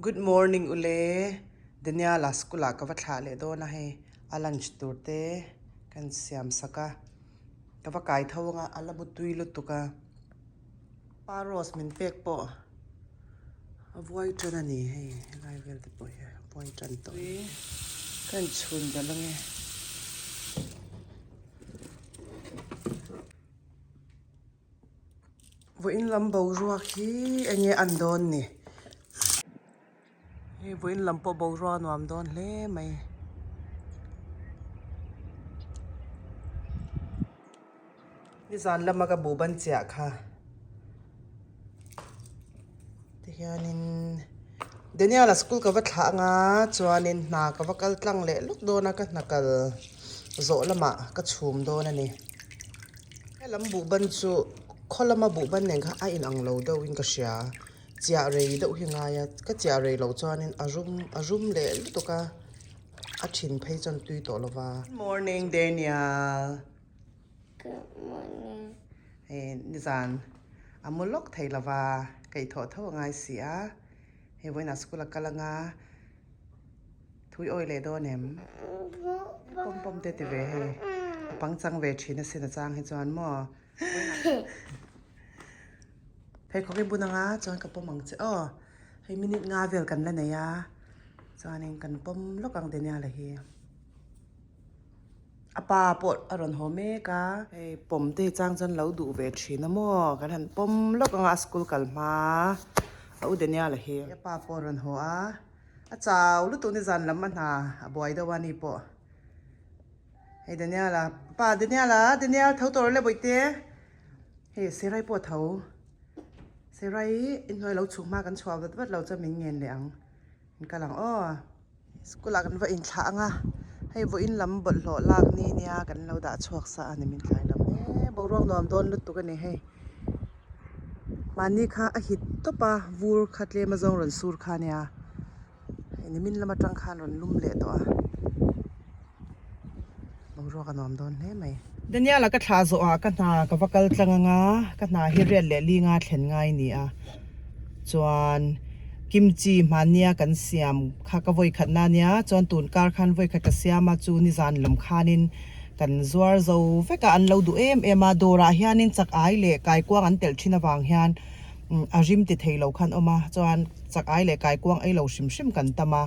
Good morning ule Daniel-a school ah ka va thlah leh dawn a hei a lunch tur te kan siam sak a ka va kai tho anga a la bu tui lutuk a pa rose min pek pawh a vuai tan a ni hei helai vel te pawh hi a vuai tan tawh ka inchhun belh ange. Vawiin lam boruak hi eng nge an dawn ni? Hei vawiin lam pawh boruak a nuam dawn hle mai. Nizan lama ka buh ban chiah kha tihianin Daniel-a school ka va thlah anga chuanin hna ka va kal tlang leh lawk dawn a ka hna kal zawh lamah ka chhum dawn a ni. Helam buh ban chu khaw lama buh ban nen kha a inang lo deuhin ka hria chiah rei deuh hi ngai a ka chiah rei loh chuanin a rum a rum leh lutuk a a thin phei chuan tui tawh lo va. Good morning Daniel. Good morning. Hei nizan a mu lawk thei lo va kaihthawh tho a ngai si a hei vawiinah school a kal anga. Thui awi leh dawn em? Pawm pawm te ti ve hei. A pangchang ve thin asin a chang hi chuan maw? Pheikhawk i bun anga chuan ka pawm ang che aw. Hei minute nga vel kan la nei a chuanin kan pawm lawk ang Daniel-a hi. A pa pawh a rawn haw mek a. Hei pawm te hi chang chuan lo duh ve thin a maw? Kan han pawm lawk anga a school kal hma a u Daniel-a hi. A pa pawh a rawn haw a. A chau lutuk ni zan lam a hna a buai deuh a ni pawh. Hei Daniel-a pa Daniel-a Daniel tho tawh le bawihte. Hei Serai pawh a tho. Serai inhnuai lo chhuk hma kan chhuah vat vat lo chuan min ngen leh ang. Min kal ang aw. School ah kan va inthlah ang a. Hei vawiin lam bawlhhlawh lak ni nia kan lo dah chhuak sa a ni min tlai lam e boruak nuam dawn lutuk a ni hei. Mahni kha a hit tawp a, vur kha tlem a zawng rawn sur kha ania. Hei nimin lam atang khan rawn lum leh tawh a, boruak a nuam dawn hle mai. Daniel-a ka thlah zawh ah ka hna ka va kal tlang anga, ka hna hi riat leh linga thlen ngai a ni a. Chuan kimchi hmania kan siam kha ka vawi khatna ania, chuan tun kar khan vawi khat ka siam a, chu nizan lam khanin Kan zuar zo vek a, an lo duh em em a, dawrah hianin chak ai leh kaikuang an telh thin avang hian a rim ti thei lo khan awm a, chuan chak ai leh kaikuang ei lo hrim hrim kan tam a,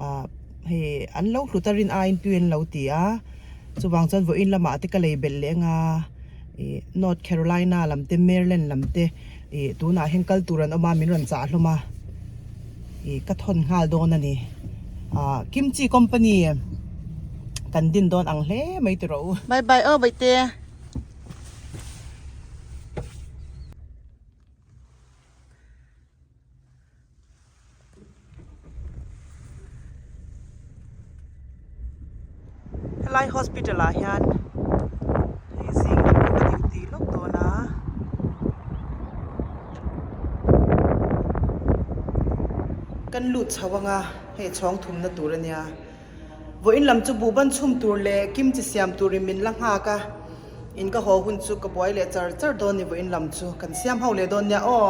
ah hei an lo hlut a rin aiin tui an lo ti a, chuvang chuan vawiin lamah te ka lei belh leh anga ih North Carolina lam te Maryland lam te ih tunah hian kal tur an awm a min rawn chah hlawm a. Ih ka thawn nghal dawn a ni. Ah kimchi company kan din dawn ang hle mai ti rawh u. Bye bye aw baihte. Helai hospital ah hian hei zing lam pawh ka duty lawk dawn a. Kan lut chho anga hei chhawng thumna tur a nia. Vawiin lam chu buh ban chhum tur leh kimchi siam turin min la nghak a. In ka haw hun chu ka buai leh char char dawn ni vawiin lam chu kan siam ho leh dawn nia aw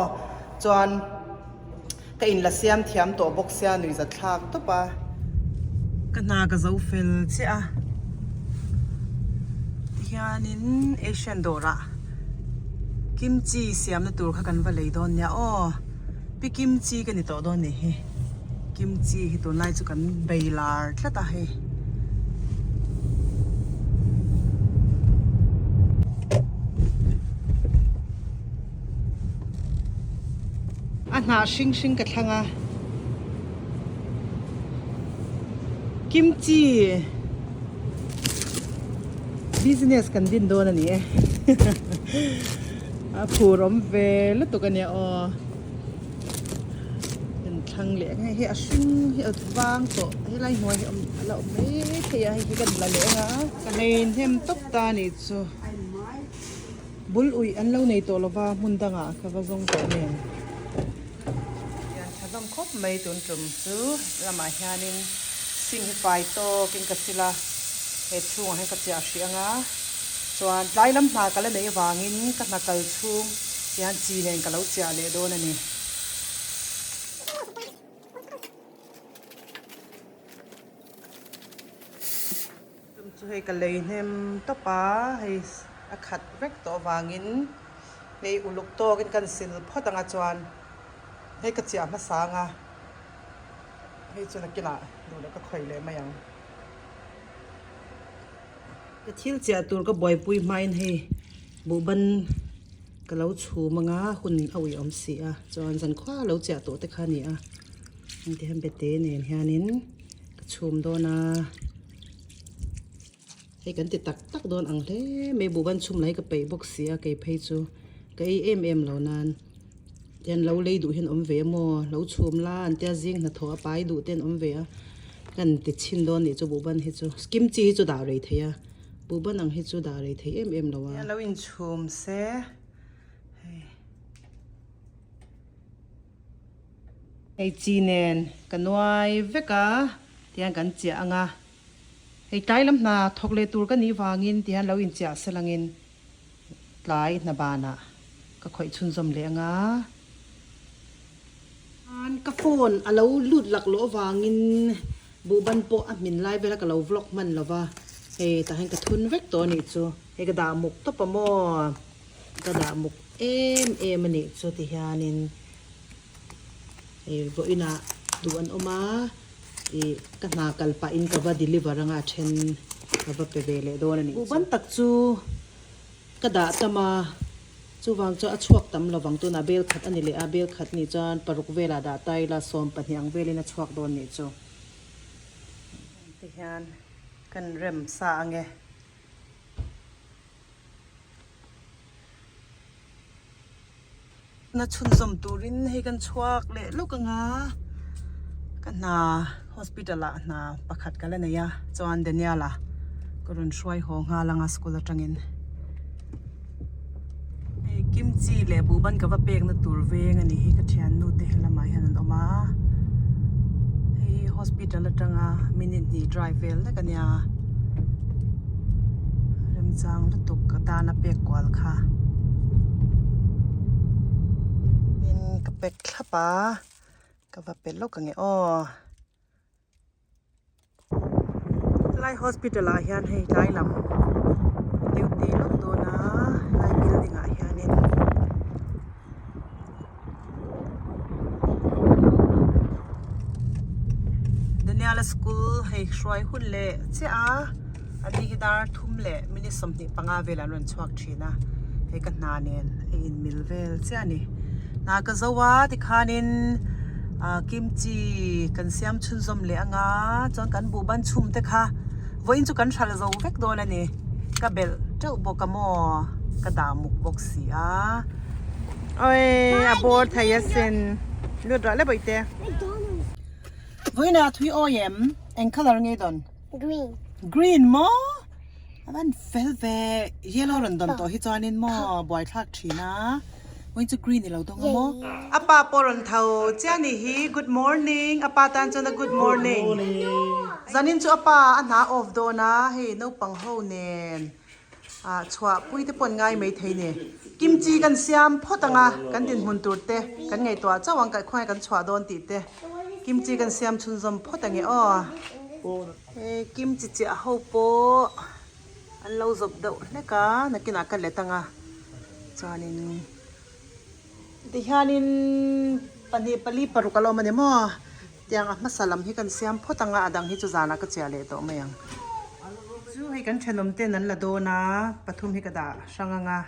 chuan. Ka in la siam thiam tawh bawk sia nui zat thlak tawp a. Ka hna ka zo fel chiah a. Tihianin Asian dawrah kimchi siamna tur kha kan va lei dawn nia aw. Pi kimchi ka ni tawh dawn nih hi. Kimchi hi tunlai chu kan bei lar tlat a hei. A hnah hring hring ka thlang a kimchi business kan din dawn a ni e a phur awm ve lutuk a nia aw kan thlang leh ang hei hi a hring hi a vang tawh helai hnuai hi a la awm mai thei a hei hi kan la leh ang a ka lei hnem tawp ta a nih chu. Bul uih an lo nei tawh lova hmun dangah ka va zawng tawh nen. Hian tha hlawm khawp mai tun tum chu lamah hianin sink hi fai tawkin ka sil a, he chhungah hian ka chiah hrih ang a, chuan tlai lam hna ka la neih avangin ka hna kal chhung hian chi nen ka lo chiah leh dawn a ni. Chu hei ka lei hnem tawp a, hei a khat vek tawh avangin hei uluk tawkin kan sil phawt anga chuan hei ka chiah hmasa anga hei chu nakinah duh leh ka khawih leh mai ang. Ka thil chiah tur ka buaipui hmain hei buhban ka lo chhum anga hun a ui awm si a chuan zankhua lo chiah tawh te kha a ni a engti hian bete nen hianin ka chhum dawn a hei kan ti tak tak dawn ang hle mai buhban chhum lah hi ka peih bawk si a kei phei chu ka ei em em lo nan Tian lo lei duh hian awm ve a maw? Lo chhum la an tia zing hnathawh a pai duh te an awm ve a, kan ti chhin dawn nih chu buhban hi chu kimchi hi chu dah rei thei a, buhban ang hi chu dah rei thei em em lo a. Tian lo inchhum se hei. Hei chi nen ka nuai vek a, tiang kan chiah ang a, hei tlai lam hna thawk leh tur ka nih vangin tihian lo inchiah se langin Tlai hna banah ka khawih chhunzawm leh anga. Ka phone a lo lut lak loh avangin buhban pawh a hmin lai vela ka lo vlog hman lo va, hei tah hian ka thun vek tawh a nih chu. Hei ka dah muk tawp a maw? Ka dah muk em em a nih chu ti hianin hei vawiinah duh an awm a. Ih ka hna kal pah in ka va deliver anga a then ka va pe ve leh dawn a nih chu. Buhban tak chu ka dah tam a, chuvang chuan a chhuak tam lovang tunah bel khat a ni leh a, bel khat nih chuan paruk velah dah ta ila 12 ang velin a chhuak dawn nih chu. Tihian kan rem sa ange. Na chhunzawm turin hei kan chhuak leh lawk anga ka hna hospital ah hna pakhat ka la nei a chuan Daniel-a ka rawn hruai haw nghal anga school atangin hei kimchi leh buhban ka va pek na tur veng a ni hi ka thiannu te helamah hian an awm a hei hospital atanga minute hnih drive vel lek a nia remchang lutuk atana pek kual kha tin ka pack thlap a ka va pe lawk ang e aw helai hospital ah hian hei tlai lam duty lawk dawn a helai building ah hianin. Daniel-a school hei hruai hun leh chiah a ani hi dar thum leh minute 25 velah an rawn chhuak thin a hei ka hna nen a in mil vel chiah a ni hna ka zo a tikhanin ah kimchi kan siam chhunzawm leh anga chuan kan buhban chhum te kha vawiin chu kan hralh zo vek dawn a ni ka belh teuh bawk a maw ka dah muk bawk si a. Oi a bawr thei asin lut rawh le bawihte. Vawiinah thui awi em? Eng colour nge dawn? Green. Green maw? A van fel ve. Yellow rawn dawn tawh hi chuanin maw buaithlak thin a. Vawiin chu green i lo dawng a maw? A pa pawh rawn tho chiah a nih hi. Good morning. A pa tan chuan a good morning. Zanin chu a pa a hna off dawn a hei naupang ho nen. Ah chhuah pui te pawh an ngai mai thei ni. Kimchi kan siam phawt ang a, kan dinhmun tur te kan ngaihtuah chauh ang kaihkhuai kan chhuah dawn tih te. Kimchi kan siam chhunzawm phawt ang e aw. Hei kimchi chiah ho pawh an lo zawp deuh hlek a, nakinah ka let ang a chuanin tihianin pahnih pali paruk a lo awm a ni maw. Tiang a hmasa lam hi kan siam phawt ang a, a dang hi chu zanah ka chiah leh tawh mai ang. Chu hei kan thenawm ten an la dawn a, pathum hi ka dah hrang ang a,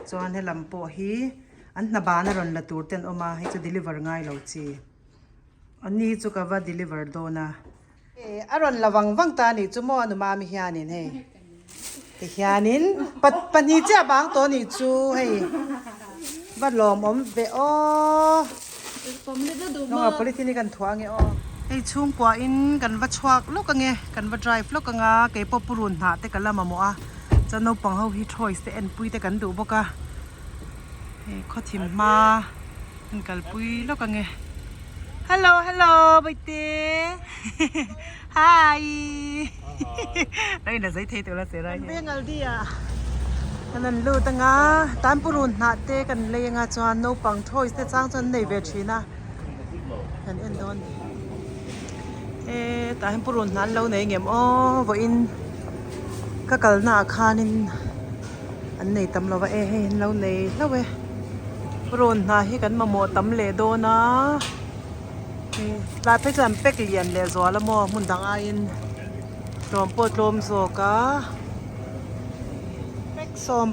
chuan helam pawh hi an hna ban a rawn la tur te an awm a, hei chu deliver ngai lo chi. Ani hi chu ka va deliver dawn a. A rawn la vang vang ta a nih chu maw a nu mami hianin hei tihianin pahnih chiah bang tawh a nih chu hei va lawmawm ve aw hnungah polythene hi kan thuah ange aw hei chhungkua in kan va chhuak lawk ange kan va drive lawk anga keipawh purun hnah te ka la mamawh a chuan naupang ho hi toys te enpui te kan duh bawk a hei khawthim hma. An kalpui lawk ange. Hello hello Baite Hi Rain a zai thei tawh la che rai hian. Bengal dia kan an lut anga tanpurun hnah te kan lei anga chuan naupang toys te chang chuan an nei ve thin a kan en dawn ni. E tah hian purun hnah an lo nei ngem aw vawiin. Ka kalna ah khanin an nei tam lo va e hei an lo nei hlauh e purun hna hi kan mamawh tam leh dawn a hei tlai phei chuan pack lian leh zual a maw hmun dang aiin tlawm pawh a tlawm zawk a pack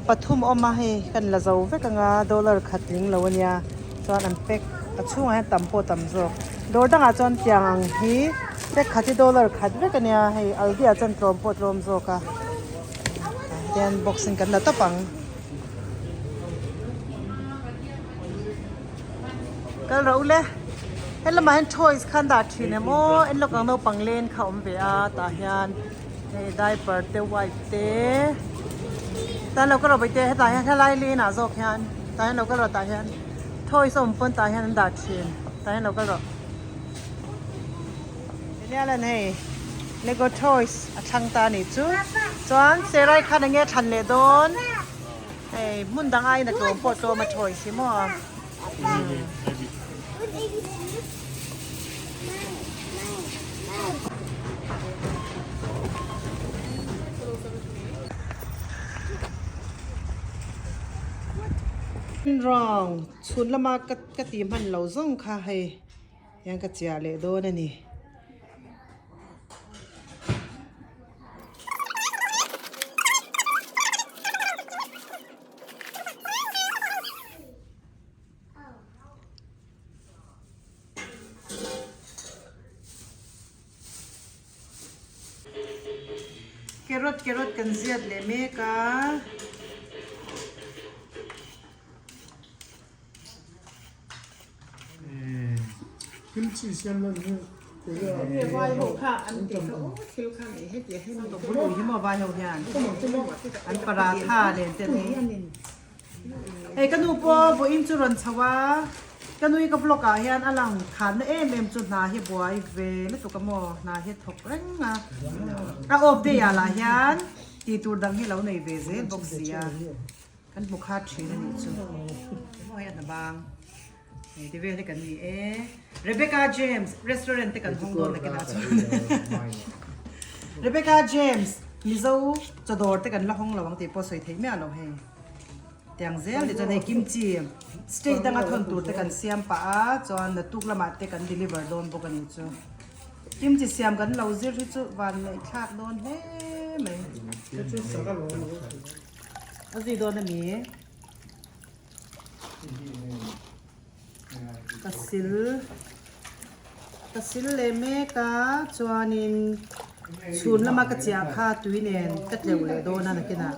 13 awm a hei kan la zo vek ang a dollar khat tling lo a nia chuan an pack a chhungah hian tam pawh a tam zawk dawr dangah chuan tiang ang hi. Pack khat hi dollar khat vek ania hei aldi ah chuan tlawm pawh a tlawm zawk a tian box in kan la tawp ang. Kal rawh ule he lamah hian toys kha an dah thin em aw en lawk ang naupang len kha a awm ve a tah hian hei diaper te wipe te tan lo ka rawh baihte hetah hian helai lane ah zawk hian tah hian lo kal rawh tah hian toys a awm pawn tah hian an dah thin tah hian lo kal rawh. Nia lan hei Lego toys a thlang ta anih chu chuan Serai khan enge a thlan leh dawn hei hmun dang aiin a tlawm pawh a tlawm a toys hi maw. Round chhun lama ka ti hman lo zawng kha hei. Hian ka chiah leh dawn a ni. Carrot carrot kan ziat leh mek a. An paratha nen te ni hei ka nu pawh vawiin chu rawn chho a ka nui ka vlog ah hian a lang khanna em em chu hna hi buai ve lutuk a maw hna hi a thawk reng a a off day ah lah hian tih tur dang hi lo nei ve zel bawk si a. Kan hmu khat thin a nih chu. Maw hei a hna bang. Hei ti vel hi kan ni e. Rebecca James restaurant te kan hawng dawn nakin ah chuan. Rebecca James Mizo chawdawr te kan la hawng lo ang tih pawh sawi theih miah lo hei. Tiang zel ni chuan hei kimchi state danga thawn tur te kan siam pah a chuan naktuk lamah te kan deliver dawn bawk a nih chu. Kimchi siam kan lo zir hi chu van neih thlak dawn hle mai. A zui dawn a ni. Ka sil ka sil leh mek a chuanin chhun lama ka chiah kha tui nen ka tleuh leh dawn a nakinah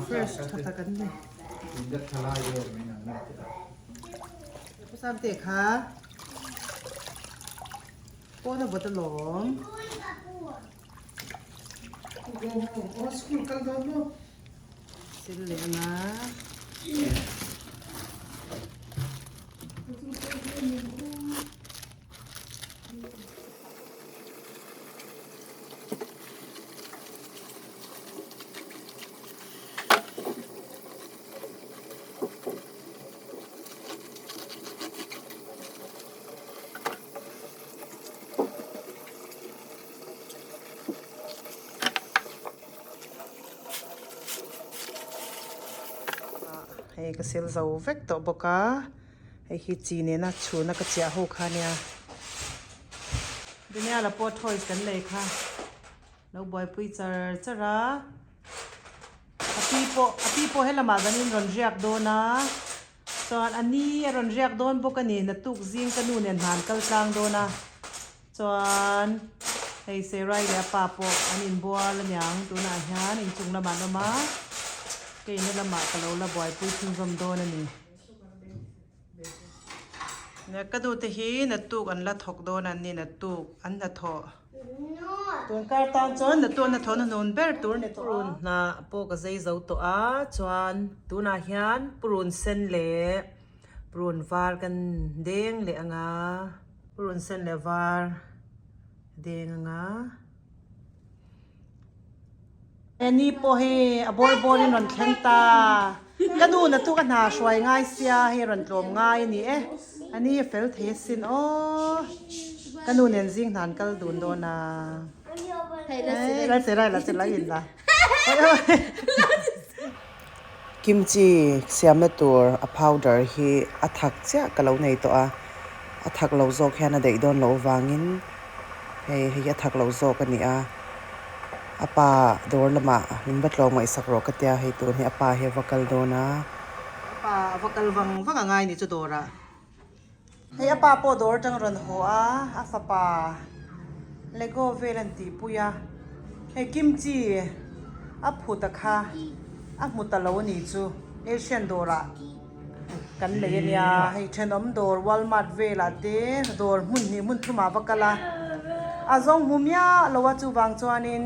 fresh tha tak an ni. Pu Sangte kha pawn a vawt alawm. Sil leh anga. Hei ka sil zo vek tawh bawk a hei hi chi nena chhuna ka chiah ho kha ania Daniel-a pawh toys kan lei kha lo buaipui char char a a pi pawh a pi pawh helamah zanin rawn riak dawn a. Chuan a ni a rawn riak dawn bawk a ni, naktuk zing ka nu nen hna an kal tlang dawn a, chuan hei Serai leh a pa pawh an inbual aniang tunah hian inchung lamah an awm a, keina lamah ka lo la buaipui chhunzawm dawn a ni. Ka nu te hi naktuk an la thawk dawn a ni, naktuk an hnathawh. Tun kar tan chuan na tuan na thawn a hnun ber tur ni tawh a. Purun hnah pawh ka zei zo tawh a chuan tunah hian purun sen leh purun var kan deng leh ang a purun sen leh var deng ang a. Ni pawh hei a bawr bawr in rawn thleng ta ka nu na chu ka hna hruai ngai sia hei rawn tlawm ngai a ni e a ni a fel thei asin aw ka nu nen zing hna an kal dun dawn a. 来起来，来起来in la. Kimchi siamna tur a powder hi a thak chiah ka lo nei tawh a, a thak lo zawk hian a daih dawn loh avangin hei hei hi a thak lo zawk a ni a, a pa dawr lamah min va tlawm ngaihsak rawh ka tia hei tun hi a pa hi a va kal dawn a. A pa a va kal vang vang a ngai ni chu dawrah. Hei a pa pawh dawr atang rawn haw a, a fapa Lego vel an tihpui a, hei kimchi a phut a kha a hmu ta lo a nih chu Asian dawrah kan lei a nia, hei thenawm dawr Walmart velah te dawr hmun hnih hmun thumah va kal a, a zawng hmu miah lo a chuvang chuanin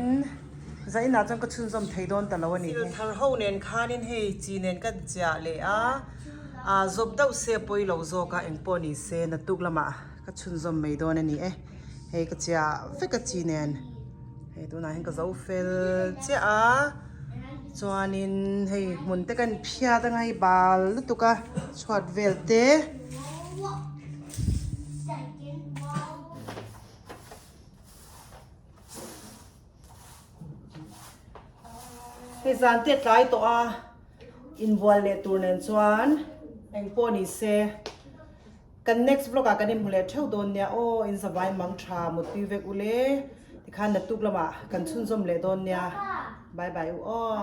zainah chuan ka chhunzawm thei dawn ta lo a nih hi. Thil thar ho nen khanin hei chi nen kan chiah leh a. Ah zawp deuh se a pawi lo zawk a eng pawh ni se naktuk lamah ka chhunzawm mai dawn a ni e hei ka chiah vek a chi nen hei tunah hian ka zo fel chiah a chuanin hei hmun te kan phiat anga hei bal lutuk a chhuat vel te. Hei zan te tlai tawh a inbual leh tur nen chuan eng pawh ni se kan next vlog ah kan inhmu leh theuh dawn nia aw in zavai mang tha mutpui vek ule tikhan naktuk lamah kan chhunzawm leh dawn nia bye bye u aw.